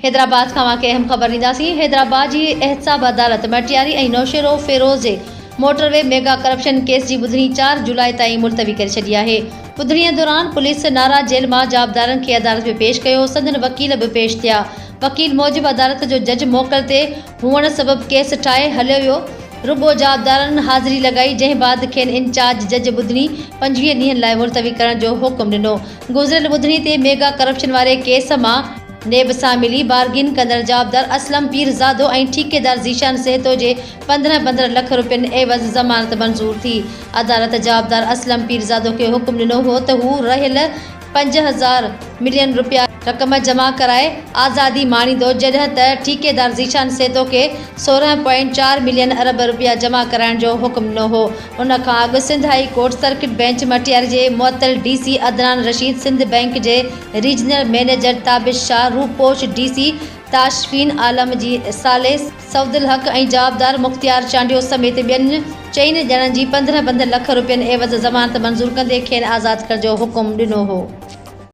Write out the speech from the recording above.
حيدرآباد کان اوهان کي اهم خبر ڏينداسين، حيدرآباد جي احتساب عدالت مٽياري ۽ نوشهروفيروز جي motor V mega corruption case جي ٻڌڻي چار جولاء تائين ملتوي ڪري ڇڏي آهي. ٻڌڻي دوران پوليس نارا جيل مان جوابدارن کي عدالت ۾ پيش ڪيو، سندن وڪيل به پيش ٿيا. وڪيل موجب عدالت جو جج موڪل تي هئڻ سبب ڪيس ٺاهي هليو ويو، رڳو جوابدارن حاضري لڳائي، جنهن بعد کين انچارج جج ٻڌڻي 25 ڏينهن لاء ملتوي ڪرڻ جو حڪم ڏنو. گذريل ٻڌڻي تي ميگا ڪرپشن واري ڪيس مان نيب سان ملي بارگين ڪندڙ جوابدار اسلم پيرزادو ۽ ٺيڪيدار ذيشان سهتو جي 15 15 لک رپين عيوض ضمانت منظور ٿي. عدالت جوابدار اسلم پيرزادو کي حڪم ڏنو هو ته هو رهيل 5000 ملين رپيا رقم جمع ڪرائي آزادي ماڻيندو جڏهن ته ٺيڪيدار ذيشان سهتو کي 16 پوائنٽ چار ملين ارب رپيا جمع ڪرائڻ جو حڪم ڏنو هو. ان کان اڳ Sindh high court circuit bench Matiari جي معطل D C Adnan Rasheed, Sindh bank جي ريجنل مئنيجر تابش شاهه، روپوش ڊي سي تاشفين عالم جي صالح سعودالحق ۽ جوابدار مختيار چانڊيو سميت ٻين چئن ڄڻن جي 15 15 لک رپين عيوض ضمانت منظور ڪندي کين آزاد ڪرڻ جو حڪم ڏنو هو.